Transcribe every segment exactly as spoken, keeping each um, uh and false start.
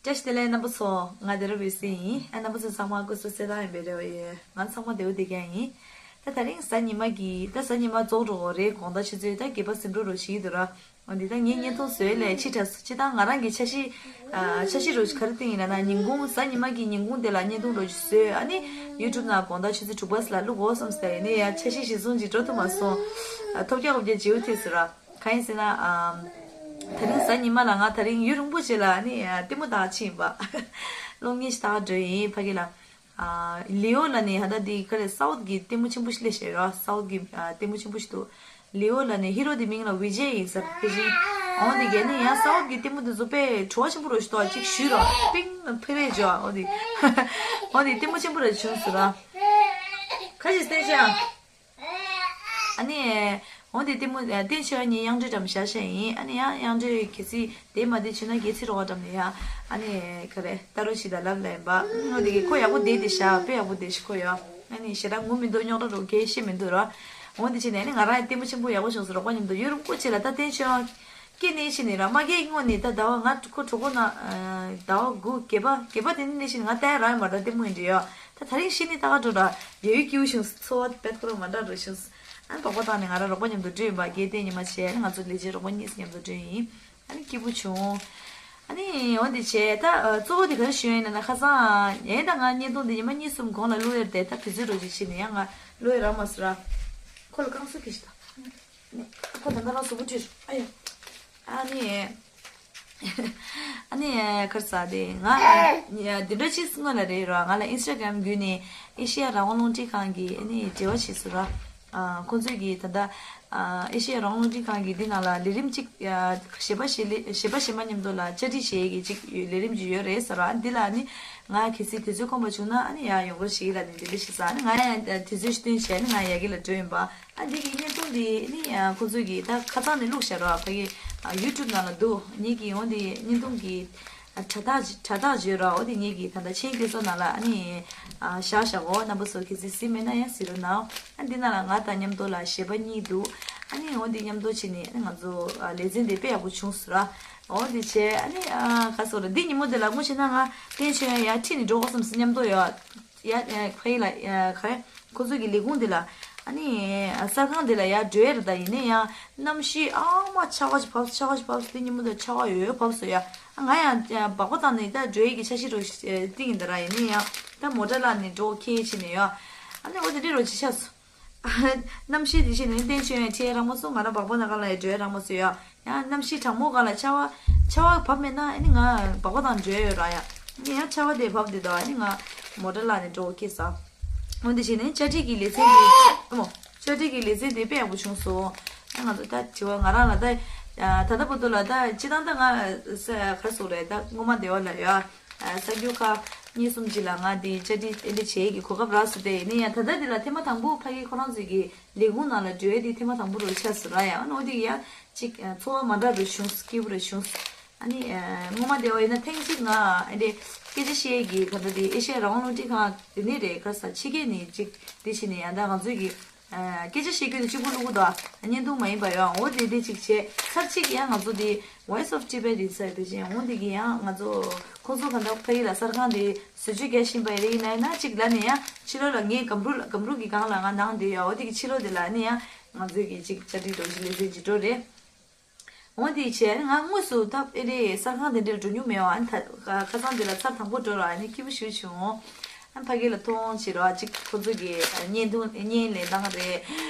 བཀྲ་ཤིས་བདེ་ལེགས་རྣམ་པ་ཚོ། ང་བདེ་ར་བི་སི་ཡིན། ཨ་རྣམ་པ་ཚོ་ཚང་མ་སྐུ་གཟུགས་གསལ་ཐང་ཡིན་པའི་རེ་བ་ཡོད། ང་ཚང་མ་བདེ་པོ་བསྡད་ཀྱི་ཡིན། ད་དེ་རིང་གཟའ་ཉི་མ་གི་ད་གཟའ་ཉི་མ་རྫོགས་འགྲོ་གི་རེད། དགོང་དག་ཆུ་ཚོད་ད་བརྒྱད་པ་ཟིན་འགྲོ་རོགས་བྱེད་ཀྱི་འདུག་ར། འོ་འདི་ད་ངས་བརྙན་ཐུང་བཟོས་ལས་ཕྱི་དྲགས་སུ་སྤྱི་བཏང་ང་རང་གི་འཆར་གཞི། ཨ་འཆར་གཞི་རོགས་ག་རེ་བཏིང་ཡིན་ལབ་ན། ཉིན་གུང་གཟའ་ཉི་མ་གི་ཉིན་གུང་དེ་ལ་བརྙན་ཐུང་རོགས་བཟོས། ཨ་ནི་ཡུ་ཊུབ་ནང་དགོང་དག་ཆུ་ཚོད་དྲུག་པ་ལ་བླུག་དགོས་བསམ་སྟེ་ཡིན་ནའི་ཡ་འཆར་གཞི་གཞིར་བཟུང་ཅིག་འགྲོ་ཐུབ་མ་སོང་། ཨ་ཐོལ་རྒྱག་ལོག་རྒྱག་བྱེད་འུ་ཐིག་ཟེར་ར། གང་ཡིན་ཟེར་ན། ཨམ། དེ་རིང་གཟའ་ཉི་མ་ལ་ང་དེ་རིང་ཡུན་རིང་པོ་ཞིག་ལ་ནི་ལྟད་མོ་ལྟ་ཕྱིན་པ། གློག་བརྙན་ཞིག་ལྟ་འགྲོ་ཡིན་ཕ་གི་ལ། ཨ། ལི་ཨོ་ལ་ནི་ཧ་ད་དེ་ག་རེ་སའུ་ཐི་གི་ལྟད་མོ་ཆེན་པོ་ཞིག་སླེབས་ཤག་ར། སའུ་ཐི་གི་ཨ་ལྟད་མོ་ཆེན་པོ་ཞིག་འདུག་ལི་ཨོ་ལ་ནི་ཧི་རོ་དེ་མིང་ལ་ཝི་ཇེ་ཡིན་ཟེར་ཕི་ཅིན། འོ་དེ་གས་ནི་ཡང་སའུ་ཐི་གི་ལྟད་མོ་དེ་ཚོ་དཔེ་བྲོ་བ་ཆེན་པོ་རོ་ཞིག་འདུག་ཅིག་ཞུས་རོ། པིང་ཕི་རེ་ཇོ། འོ་དེ། འོ་དེ་ལྟད་མོ་ཆེན་པོ་ར་བྱུང་ཟེར་ར། ཁ་ཅིག་སྟེང་ཤ། ཨ་ནི། འོ་དེ་ལྟད་མོ་བསྟན་ཆོས་གཉིས་དབྱངས་སྒྲོལ་འགྲམ་བཞག་བཞག་ཡིན། ཨ་ནི་ཡང་དབྱངས་སྒྲོལ་གལ་སྲིད་དེ་མ་བསྟན་བྱུང་ན་གལ་སྲིད་རོགས་འགྲམ་ནས་ཡ། ཨ་ནི་ག་རེ་ལྟ་རོགས་བྱེད་དང་ལབ་ལབ་ཡིན་པ། འོ་དེ་གི་ཁོ་ཡག་པོ་བསྡད་དེ་བཞག་དཔེ་ཡག་པོ་བསྡད་ཤག་ཁོ་ཡ། ཨ་ནི་ཞེ་དྲག་ངུ་མི་འདུག་རྙོག་དྲ་རོགས་གལ་ཤེས་མི་འདུག་ར། འོ་དེ་བྱས་ནས་ཨ་ནི་ང་རང་ཡང་ལྟད་མོ་ཆེན་པོ་ཡག་པོ་བྱུང་སོང་རོགས་པ་མཉམ་དུ་ཡུན་རིང་པོ་བྱས་ལ་ད་བསྟན་ཆོས། སྐྱེས་ནས་ཤི་ནས་ར་མ་སྐྱེས་སྔོན་ནས་ད་ཟླ་བ་ང་ཁོ་གྲོད་ཁོག་ན། ཟླ་བ་དགུ་བརྒྱད་པ་བརྒྱད་པ་དེ་ནས་ནས་ཤི་ནས་ང་ལྟ་ཡ་རག་ཡོད་མ་རེད། ལྟད་མོ་ཡིན་འདྲི་ཡོད། ད་དེ་རིང་ཤི་ནས་ལྟ་ག་འགྲོ་ར། ཡ་ཡུལ་སྐྱིད་པོ་བྱུང་། འཚོ་བ་དཔེ་ཁོ་རང་མ་འདྲ་འགྲོ་བྱུང་། ཨ་ནི་སྦག་སྦག་བཏང་ནས་ང་རང་རོགས་པ་མཉམ་དུ་འགྲོ་ཡིན་པ། དགེ་ལྡན་ཉི་མ་བྱས་ཨ་ནི་ང་ཚོ་ལས་བྱེད་རོགས་པ་གཉིས་མཉམ་དུ་འགྲོ་ཡིན། ཨ་ནི་སྐྱིད་པོ་བྱུང་། ཨ་ནི་འོ་འདི་བྱས་ད་གཙོ་བོ་དེ་ག་རེ་ཞུ་ཡ་ཡིན་ན་ན་ཁ་སང་ཡིན་ད་ང་བརྙན་ཐུང་འདི་ཉི་མ་གཉིས་གསུམ་གོང་ལ་བླུག་ཡ་རེད་དེ། ད་དུས་ཚོད་འགྲོ་ཅིག་ཕྱིན་ནས་ཡང་ང་བླུག་ཡ་རག་མ་སོང་ར། ཁོ་ལ་རྐང་སོ་ཁྱེར་ཤི་ད། ཁོ་ད་ལྟ་རང་གཟུགས་པོ་བཀྲུས། ཨ་ཡ། ཨ་ནི། ཨ་ནི་ཁར་ས་དེ་ང་འདི་འདྲ་ཅིག་སྔོན་ལ་རེད་ར། ང་ལ་ཨིན་སི་ཊ་གྷ་རམ་བརྒྱུད་ནས་ཨེ་ཤེ་ཡ་རང་དབང་རླུང་འཕྲིན་ཁང་གིས་ཨ་ནི་འབྲེལ་བ་བྱས་སོང་ར། ཨ་ཁོང་ཚོས་ཀྱིས་ད་ལྟ་ཨ་ཨེ་ཤེ་ཡ་རང་དབང་རླུང་འཕྲིན་ཁང་གིས་འདི་ནང་ལ་ལས་རིམ་གཅིག་ཨ་གཞས་པ་གཞས་ལེ་གཞས་པ་གཞས་མ་མཉམ་དུ་ལ་བཅར་འདྲི་བྱེད་ཀྱི་གཅིག་ལས་རིམ་གཅིག་ཡོད་རེད་ཟེར་ར། ཨ་འདི་ལ་ཨ་ནི་ང་གལ་སྲིད་དུས་ཚོད་ཁོམ་པ་བྱུང་ན་ཨ་ནི་ཡར་ཡོང་རོགས་བྱེད་ལབ་ནས་འདི་འདྲ་ཞིག་ཟེར། ཨ་ནི་ང་ཡང་དུས་ཚོད་ཞིག་བསྟུན་བྱས་ཨ་ནི་ང་ཡ་གི་ལ་འགྲོ་ཡིན་པ། ཨ་འདི་གི་བརྙན་ཐུང་འདི་ནི་ཁོ་ཚོས་ཀྱིས་ད་ཁ་སང་ནས་བླུགས་བཞག་ར། ཕ་གི་ཡུ་ཊུབ་ནང་ལ་འདུག་ངེད་ཀྱིས་འོ་འདི་བརྙན་ཐུང་གི་དྲ་ཐག་དྲ་ཐག་བརྗོད་ར། འོ་འདི་ངེད་ཀྱིས་ད་ལྟ་མཆན་བཀོད་ས་ནང་ལ་ཨ་ནི་བཞག་བཞག་འོ་རྣམ་པ་ཚོ་གལ་སྲིད་གཟིགས་མེད་ན་ཡང་གཟིགས་རོགས་གནང་། ཨ་འདི་ནང་ལ་ང་དང་མཉམ་དུ་ལ་གཞས་པ་གཉིས་འདུག་ཨ་ནི་འོ་འདི་མཉམ་དུ་བྱས་ནས་ཨ་ནི་ང་ཚོ་ལེ་ཚན་འདི་དཔེ་ཡག་པོ་བྱུང་སོང་ར། འོ་འདི་བྱས་ཨ་ནི་ག་སོ་ར། འདི་ཉིན་མོ་འདི་ལ་དངོས་བྱས་ན་ང་བསྟན་ཆོས་ཡང་ཡར་ཁྲིད་ནས་འགྲོ་དགོས་བསམ་སོང་མཉམ་དུ་ཡོད། ཡ་ཡ་ཕ་ཡི་ལ་ཡ་ག་རེ། ཁོ་ཚོ་གི་ལས་ཁུངས་དེ་ལ་ཨ་ནི་གསར་ཁང་དེ་ལ་ཡར་འགྲོ་ཡ་རེད། ད་ཡིན་ན་ཡང་གནམ་གཤིས་ཨ་མ་ཆར་པ་ཞིག་བབས་སོང་། ཆར་པ་ཞིག་བབས་སོང་། དེ་ཉིན་མོ་དེ་ཆར་པ་ཡོད་ཡོད་བབས་སོང་ཡ། ཨ་ང་ཡང་སྦག་སྦག་བཏང་ནས་ད་འགྲོ་ཡ་གི་འཆར་གཞི་རུ་བཏིང་ཡིན་ད་ར། ཡིན་ན་ཡང་ད་མོ་ཊ་བརླག་ནས་འགྲོ་ཁེལ་བྱས་ནས་ཡ། ཨ་ནི་འོ་དེ་འདྲའི་རོ་ཅིག་ཆགས་སོང་། གནམ་གཤིས་དེ་བཞིན་ནས་བསྟན་ཆོས་ཡང་ཁྲིད་རག་མ་སོང་། ང་རང་སྦག་སྦག་ནང་ག་ལ་ཡང་འགྲོ་ཡ་རག་མ་སོང་ཡ། ཡང་གནམ་གཤིས་གྲང་མོ་སྒང་ལ་ཆར་པ་ཆར་པ་བབས་མེད་ན་ཨ་ནི་ང་སྦག་སྦག་དང་འགྲོ་ཡོད་ར་ཡ། ཨ་ནི་ཡང་ཆར་པ་དེ་བབས་དེ་དང་ཨ་ནི་ང་མོ་ཊ་བརླག་ནས་འགྲོ་ཁེལ་སོང་། འོ་དེ་བྱས་ནས་བཅའ་སྒྲིག་གི་ལེ་ཚན་དེ་ཨ་མོ་བཅའ་སྒྲིག་གི་ལེ་ཚན་དེ་དཔེ་ཡག་པོ་བྱུང་སོང་། ཨ་ང་ཚོ་ད་དྲི་བ་ང་རང་ལ་ད་ད་ལྟ་བར་དུ་ལ་ད་སྤྱི་བཏང་ད་ང་ས་ག་སོགས་རེད། ད་སྔོན་མ་སྡེ་བ་ལ་ཡ་ས་རྒྱུ་ཁ་གཉིས་གསུམ་ཅིག་ལ་ང་དེ་བཅའ་སྒྲིག་ཨེ་འདྲ་བྱེད་ཀྱི་གོ་སྐབས་རག་སོང་། དེ་ཡིན་ན་ཡང་ད་ལྟ་འདི་ལ་ཐེངས་མ་དང་པོ་ཕ་གི་ཁོ་རང་ཚོས་ཀྱི་ལས་ཁུངས་ནང་ལ་འགྲོ་ཡ་དེ་ཐེངས་མ་དང་པོ་རུ་ཆགས་སོང་ར་ཡ། ཨ་ནི་འོ་དེ་ཡ་ཅིག་ཚོར་བ་མ་འདྲ་རུ་བྱུང་། སྐྱིད་པོ་རུ་བྱུང་། ཨ་ནི་སྔོན་མ་དེ་བ་ཡིན་ན་ཐེངས་གཅིག་ང་ཨེ་འདྲ་སྐད་ཆ་བཤད་ཀྱི་ག་འདྲ་དེ་ཨེ་ཤེ་ཡ་རང་དབང་རླུང་འཕྲིན་ཁང་དེ་ནས་རེད། ག་ས་ཕྱི་རྒྱལ་ནས་ཅིག་དེ་བྱས་ནས་ཡང་ད་ང་ཚོའི་གི་སྐད་ཆ་བཤད་རྒྱུ་དེ་གཅིག་པུ་བླུག་གི་འདུག་ཨ་བརྙན་ཐུང་མ་ཡིན་པ་ཡོད། འོ་དེ་དེ་གཅིག་བྱས་ཚར་གཅིག་ཡང་ང་ཚོ་དེ་Voice of Tibet ཡིན་ས་ཡོད་དེ་བྱས། འོ་དེ་གི་ཡང་ང་ཚོ་ཁོང་ཚོ་ག་འདྲ་ཕ་གི་ལ་གསར་ཁང་དེ་བཟོ་བཅོས་རྒྱག་བཞིན་པ་ཡིན་ན་ཡིན་ན་གཅིག་ལབ་ནས་ཡང་ཕྱི་ལོགས་ལ་ངས་སྒམ་རུ་ལ་སྒམ་རུ་གི་སྒང་ལ་ང་ནང་དེ་ཡོད། འོ་དེ་གི་ཕྱི་ལོགས་དེ་ལ་ནི་ཡང་ང་ཚོའི་གི་གཅིག་བཅའ་སྒྲིག་འགྲོ་བཞིན་ལས་ཟེར་གྱི་འགྲོ་རེད། འོ་དེ་བྱས་ང་དངོས་སུ་ད་ཨེ་རེད་གསར་ཁང་དེ་འདྲར་འགྲོ་མྱོང་མེད་པ། ཨ་ནི་ད་ཁ་སང་དེ་ལ་ཚར་དང་པོ་འགྲོ་ར། ཨ་ནི་སྐྱིད་པོ་ཞེ་པོ་བྱུང་། ཨ་ཕ་གི་ལ་མཐོང་བྱེད་ར་གཅིག་ཁོ་ཚོ་གི་བརྙན་ཐུང་བརྙན་ལེན་སྟངས་རེད།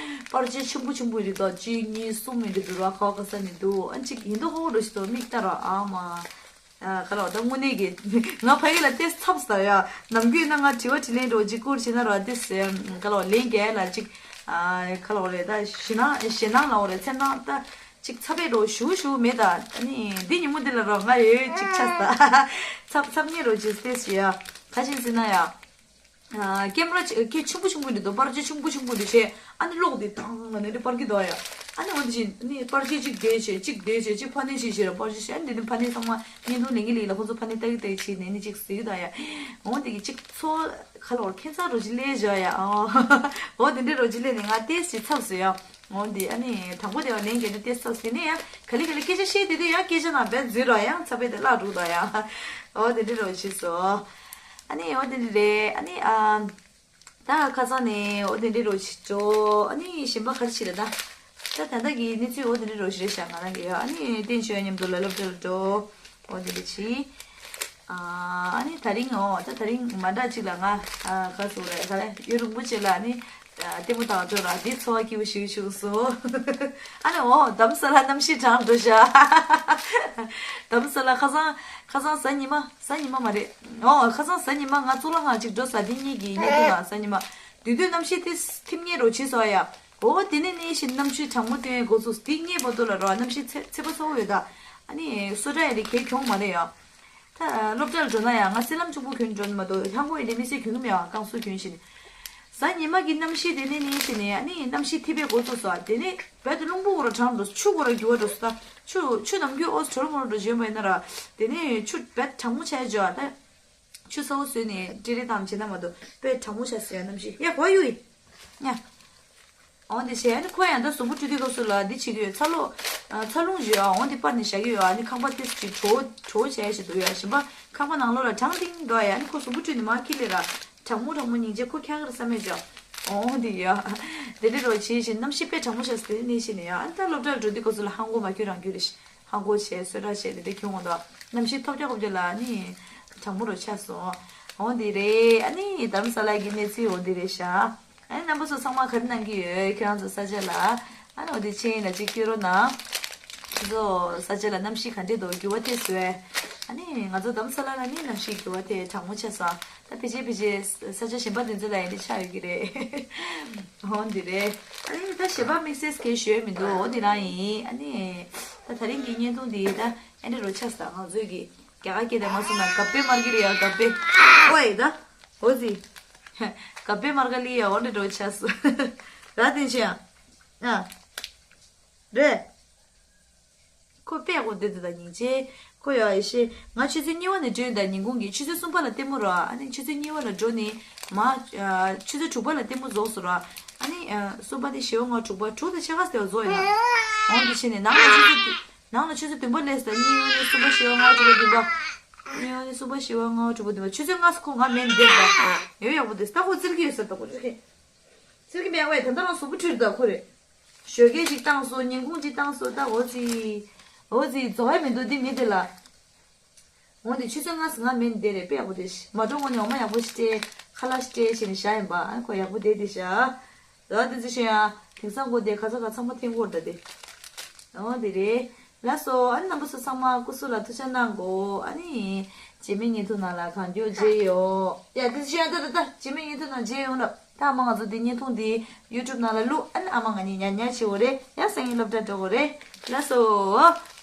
པར་ཆས་ཆེན་པོ་ཆེན་པོ་རེད། ད་གཅིག་གཉིས་གསུམ་མི་འདུག་འདུག་ར། ཁ་བ་ཁ་ས་ནས་འདུག་ཨ་གཅིག་ཡིན་མདོག་ཁ་པོ་འདྲ་ཞིག་འདུག་མིག་ལྟ་ར་ཨ་མ། ཨ་ག་ལ་ད་དངོས་གནས་ཀྱི་ང་ཕ་གི་ལ་ཏེ་ཚབ་ས་ཡ། ནམ་རྒྱུན་ན་ང་དྲི་བ་དྲིས་ལན་འདྲ་གཅིག་བསྐུར་བྱེད་ན་ར་ཏེ་ག་ལ་ལན་རྒྱག་ལ་གཅིག་ཨ་ག་ལ་རེད། ད་ཞེད་སྣང་ཞེད་སྣང་ལ་རེད། འཚེར་སྣང་ད། ཅིག་ཚབ་པའི་རོ་ཞུ་ཞུ་མེད་ད། ཨ་ནི་འདི་ཉིན་མོ་འདི་ལ་རོ་ང་ཡོད་ཅིག་ཆགས་ད། ཚབ་ཚབ་ངེས་རོ་ཅིག་སྟེ་ཞུ་ཡ། ག་ཞིག་ཟེར་ན་ཡ། ཨ་ཀེམ་ར་ཅིག་ཁྱེད་ཆུང་པོ་ཆུང་པོ་འདི་འདུག་པར་ཆས་ཆུང་པོ་ཆུང་པོ་འདི་བྱས། ཨ་ནི་གློག་འདི་དང་ལ་ནི་འདི་པར་གི་འདུག་ཡ། ཨ་ནི་འོ་དེ་བཞིན་ནི་པར་ཆས་གཅིག་དེ་བྱས་གཅིག་དེ་བྱས་གཅིག་ཕ་ནས་བྱས་བྱས་ར་པར་ཆས་བྱས། ཨ་ནི་འདི་ནི་ཕ་ནས་ཚང་མ་བརྙན་ཐུང་ལེན་གི་ལེན་ལ་ཁོང་ཚོ་ཕ་ནས་ལྟ་གི་ལྟ་གི་བྱས་ནས་ནི་གཅིག་གཟིགས་གི་ད་ཡ། འོ་དེ་གི་གཅིག་ཚོ་ཁ་ལོར་ཁྱད་མཚར་རོ་ཅིག་ལས་བཞག་ཡ། ཨོ་འོ་དེ་འདྲའི་རོ་ཅིག་ལས་ནས་ང་ཏེས་ཅིག་ཚབ་སོང་ཡ། འོ་འདི་ཨ་ནི་དང་པོ་དེ་བ་ལན་གྱི་ནི་ཏེས་ཚབ་ཟིན་ནས་ཡ། ག་ལེ་ག་ལེ་སྐད་ཆ་བཤད་དེ་དུས་ཡ་སྐད་ཆ་ནང་བས་འཛུལ་རོགས་ཡང་ཚ་བའི་དེ་བརླག་འགྲོ་དོ་ཡ། འོ་དེ་འདྲའི་རོ་ཞིག་སོ། ཨ་ནི་འོ་དེ་འདྲ་རེད། ཨ་ནི་ཨ་ད་ཁ་སང་ནས་འོ་དེ་འདྲའི་རོ་ཞིག་འགྲོ། ཨ་ནི་གཞན་པ་ག་རེ་བྱེད་ད། ད་ད་ལྟ་གི་གནས་ཚུལ་འོ་དེ་འདྲའི་རོ་ཞིག་རེད་ཤག་ང་རང་གི་ཡ། ཨ་ནི་བསྟན་ཆོས་མཉམ་དུ་ལ་སློབ་གྲྭ་ལ་འགྲོ། འོ་དེ་འདྲ་བྱེད། ཨ་ནི་ད་རིང་འོ་ད་ད་རིང་མ་འདྲ་ཅིག་ལ་ང་ཨ་ག་སུ་རེད་ག་ལེ་ཡུན་རིང་པོ་ཅིག་ལ་ཨ་ནི་ལྟད་མོ་ལྟ་འགྲོ་ར་འདི་ཚོར་བ་སྐྱིད་པོ་ཞིག་བྱུང་སོང་། ཨ་ནི་འོ་དྷ་རམ་ས་ལ་གནམ་གཤིས་གྲང་འགྲོ་ཤག་དྷ་རམ་ས་ལ་ཁ་སང་ཁ་སང་གཟའ་ཉི་མ་གཟའ་ཉི་མ་མ་རེད། འོ་ཁ་སང་གཟའ་ཉི་མ་ང་གཙུག་ལག་ཁང་ཅིག་འགྲོ་ས་འདི་གཉིས་ཀྱི་གནས་སྟངས་ལ་གཟའ་ཉི་མ་དུས་དུས་གནམ་གཤིས་དེ་ཐིམ་ཉེ་རོ་བྱེད་སོང་ཡ། འོ་དེ་ནས་ནས་བཞིན་གནམ་གཤིས་གྲང་མོ་སྟོན་འགོ་ཚུགས་དེ་ངེས་པ་ཏོ་ལ་རོ་གནམ་གཤིས་ཚེ་ཚེ་པ་ཚ་བོ་ཡོད་ད། ཨ་ནི་སོ་ཏྲ་ཡ་རེ་གས་གྱོང་མ་རེད་ཡ། ད་སློབ་གྲྭར་འགྲོ་ན་ཡང་ང་སེ་ལམ་གཅིག་པུ་གྱོན་འགྲོ་ནི་མ་གཏོགས་ལྷམ་གོག་ཡིན་ཏེ་མི་སེ་གྱོན་གི་མེད་པ་རྐང་སོ་གྱོན་བཞིན། གཟའ་ཉི་མ་གི་གནམ་གཤིས་དེ་ནས་ནས་བཞིན་ནས་ཨ་ནི་གནམ་གཤིས་ཐིབས་པའི་འགོ་ཚུགས་སོ། དེ་ནས་བལ་དུ་རླུང་བུ་འོ་ར་གྲང་འགྲོ་ཆུ་འོ་ར་རྒྱུ་བ་འགྲོ་སོ། ད་ཆུ་ཆུ་ནམ་རྒྱུན་འོ་གྲོ་མོ་ར་འགྲོ་བཞིན་པ་ཡིན་ན་ར། དེ་ནས་ཆུ་བལ་གྲང་མོ་ཆགས་འགྲོ་ད། ཆུ་ཚ་བོ་བཟོས་ནས་ཀྲི་རི་བཏང་བྱེད་ན་མ་གཏོགས་དཔེ་གྲང་མོ་ཤ་ཟེར་ཡ་གནམ་གཤིས་ཡ་གོ་ཡུ་ཡི། ཡ། འོ་འདི་བྱས་ཨ་ནི་ཁོ་ཡང་ད་གཟུགས་པོ་བཀྲུས་དུས་སྐབས་སུ་ལ་འདི་བྱེད་ཀྱི་ཡོད་ཚ་གློག་ཚ་རླུང་བཞི་ཡོད་འོ་འདི་པར་ནས་བཞག་གི་ཡོད། ཨ་ནི་ཁང་པ་ཏིས་ཅིག་གྲོ་བོ་གྲོ་བོ་བྱས་ཞིག་འདུག་ཡ། ཞིམ་པ་ཁང་པ་ནང་ལོགས་ལ་གྲང་ཏིང་འདུག་ཡ། ཨ་ནི་ཁོ་གཟུགས་པོ་བཀྲུས་ནས་མར་ཁྱི་ལས་ར་གྲང་མོ་གྲང་མོ་སྙིང་རྗེ་ཁོ་ཁྱག་གི་རེད་བསམ་མེད་ཅོ། འོ་འདི་ཡ། དེ་འདྲ་རོ་བྱས་ཞིག་གནམ་གཤིས་དཔེ་གྲང་མོ་ཤ་ཟེར་ནས་ཤི་ནས་ཡ། ཨ་ནི་ད་སློབ་གྲྭར་འགྲོ་དུས་སྐབས་སུ་ལ་ཧང་གོ་མ་ཁྱོད་རང་རྒྱུ་རེད་ཤི། ཧང་གོ་བྱས་གསོལ་རས་བྱས་དེ་འདྲ་ཁྱོད་ངོ་ད་གནམ་གཤིས་ཐོབ་རྒྱག་ཁོབ་རྒྱག་ལ་ནི་གྲང་མོ་རུ་ཆགས་སོང་། འོ་འདི་རེད། ཨ་ནི་དྷ་རམ་ས་ལ་གི་གནས་ཚུལ་འོ་འདི་རེད་ཤག་ཨ་ནི་རྣམ་པ་ཚོ་ཚང་མ་ག་རེ་གནང་གི་ཡོད་ཁྱོད་རང་ཚོ་ས་ཆ་ལ། ཨ་ནི་འོ་འདི་ཆེན་ལ་གཅིག་སྐྱོད་རོགས་གནང་། ཁྱོད་ཚོ་ས་ཆ་ལ་གནམ་གཤིས་ག་འདྲས་འདུག་འགྱུར་བ་ཐེབས་སོང་། ཨ་ནི་ང་ཚོ་དྷ་རམ་ས་ལ་ལ་ནི་གནམ་གཤིས་འགྱུར་བ་ཐེབས་གྲང་མོ་ཆགས་སོང་། ད་ཕལ་ཆེར་ཕལ་ཆེར་ས་ཆ་གཞན་པ་དེ་ཚོ་ལ་ཡང་འདི་ཆགས་ཡོད་ཀྱི་རེད། འོ་འདི་རེད། ཨ་ནི་ད་ཞེ་པོ་དམིགས་བསལ་གྱི་ཞུ་ཡ་མི་འདུག་འོ་འདི་རང་ཡིན། ཨ་ནི་ད་ད་རིང་གི་བརྙན་ཐུང་འདི་ད་ཨ་ནི་རོ་ཆགས་སོང་། ང་ཚོས་ཀྱི་རྒྱ་གར་སྐད་དེ་མ་སོང་ན་གབ་པེ་མར་གི་རེད་ཡ། གབ་པེ་ཨོའི་ད་འོ་ཟི་གབ་པེ་མར་ག་ལི་ཡ། འོ་འདྲ་རོ་ཆགས་སོང་། ར་དེ་ཆེ་ཡ་ཨ་རེད། ཁོ་དཔེ་ཡག་པོ་བསྡད་འདུག་ད་སྙིང་རྗེ། ཁོ་ཡ་ཡེ་ཤེས་ང་ཆུ་ཚོད་གཉིས་པ་ནས་འགྲོ་ཡིན། ད་ཉིན་གུང་གི་ཆུ་ཚོད་གསུམ་པ་ལ་ལྟད་མོ་རོ། ཨ་ནི་ཆུ་ཚོད་གཉིས་པ་ལ་འགྲོ་ནས་མ། ཆུ་ཚོད་དྲུག་པ་ལ་ལྟད་མོ་རྫོགས་སོང་རོ། ཨ་ནི་གསུམ་པ་དེ་བཞི་པ་ལྔ་དྲུག་པ་དྲུག་དང་ཕྱེད་ཀ་ཙམ་རྫོགས་ཡོད་ན། འོང་དེ་བྱས་ནས་ནང་ལ་ཆུ་ཚོད་བདུན། ནང་ལ་ཆུ་ཚོད་བདུན་པ་སླེབས་སོང་། གཉིས་པ་ནས་གསུམ་པ་བཞི་པ་ལྔ་དྲུག་པ་བདུན་པ། གཉིས་པ་ནས་གསུམ་པ་བཞི་པ་ལྔ་དྲུག་པ་བདུན་པ། ཆུ་ཚོད་ལྔ་ཙམ་ཁོ་ང་མེད་བསྡད་པ། ཡོད་ཡག་པོ་འདུག་ད་ཁོ་ཙིར་གི་ཡོད་ས་ད་ཁོ་ཙིར་གི་ཙིར་གི་མེད་པས་ད་ལྟ་རང་གཟུགས་པོ་བཀྲུས་ད་ཁོ་རེད། ཞོགས་ཀས་ཅིག་བཏང་སོང་། ཉིན་གུང་ཅིག་བཏང་སོང་། ད་འོ་ཙི། འོ་ཙི་རྫོགས་ཡ་མི་འདུག་འདི་མི་དེ་ལ། འོ་འདི་ཆུ་ཚོད་ལྔ་ཙམ་ང་མེད་འདི་རེད། དཔེ་ཡག་པོ་དེ་མ་འགྲོ་སྔོན་ནས་འོ་མ་ཡག་པོ་ཞིག་སྤྲད། ཁ་ལག་ཞིག་སྤྲད་བྱས་ནས་བཞག་ཡིན་པ། ཨ་ཁོ་ཡག་པོ་དེ་དེ་བཞག་ད་དེ་ཚོ་ཤེས་ཡ། དེང་སང་ཁོ་དེ་ཁ་ས་ཁ་ཚང་མ་འཐེན་སྐོར་ད་དེ། འོ་དེ་རེད། ལགས་སོ། ཨ་ནི་རྣམ་པ་ཚོ་ཚང་མ་སྐུ་གཟུགས་ལ་ཐུགས་ཆ་གནང་གོ་ཨ་ནི་རྗེས་མའི་བརྙན་ཐུང་ནང་ལ་གང་མགྱོགས་མཇལ་ཡོང་། ཡ་དེ་ཚོ་ཤེས་ཡ། ད་ད་ད་རྗེས་མའི་བརྙན་ཐུང་ནང་མཇལ་ཡོང་ལབ། ད་ཨ་མ་ང་ཚོ་འདི་བརྙན་ཐུང་འདི་ཡུ་ཊུབ་ནང་ལ་བླུག་ཨ་ནི་ཨ་མ་ང་གཉིས་ཉར་ཉར་བྱེད་འོ་རེད། ཡ་སང་ཉིན་སློབ་གྲྭ་འགྲོ་དགོས་རེད། ལགས་སོ།